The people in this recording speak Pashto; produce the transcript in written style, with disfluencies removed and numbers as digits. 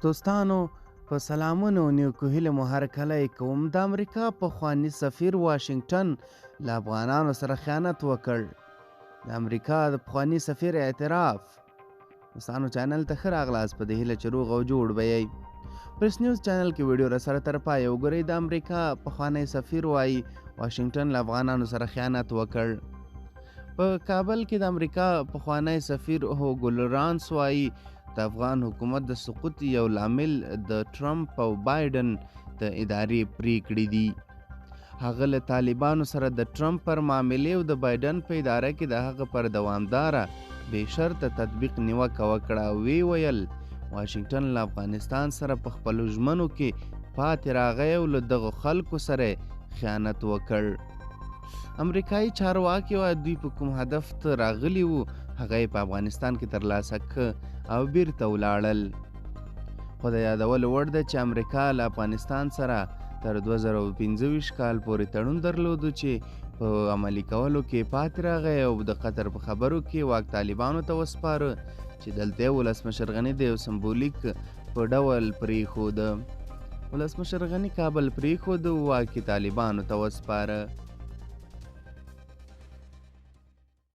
دوستانو په سلامونو او نیکو هیلو مو هرکلی کوم. د امریکا پخواني سفیر واشنګټن له افغانانو سره خیانت وکړ. د امریکا د پخواني سفیر اعتراف. دوستانو چینل ته ښه راغلاست، په دې هیله چې روغ او جوړ به یئ. پریس نیوز چینل کې ویډیو را سره تر پایه وګورئ. د امریکا پخوانی سفیر وایي واشنګټن له افغانانو سره خیانت وکړ. په کابل کې د امریکا پخوانی سفیر هوګو لورانس وایي د افغان حکومت د سقوط یو لامل د ټرمپ او بایډن د ادارې پریکړې دي. هغه له طالبانو سره د ټرمپ پر معاملې او د بایډن په اداره کې د هغه پر دوامداره بې شرطه تطبیق نیوکه وکړه او ویې ویل واشنګټن له افغانستان سره په خپلو ژمنو کې پاتې راغی او له دغو خلکو سره خیانت وکړ. امریکایي چارواکي وایي دوی په کوم هدف ته راغلي وو هغه یې په افغانستان کې ترلاسه که او بیرته ولاړل. خو د یادولو وړ ده چې امریکا له افغانستان سره تر 2025 کال پورې تړون درلودو چې په عملي کولو کې پاتې راغی او د قطر په خبرو کې واک طالبانو ته وسپاره چې دلته یې ولسمشر غني د یو سمبولیک په ډول پرېښوده. ولسمشر غني کابل پرېښود او واک یې طالبانو ته وسپاره.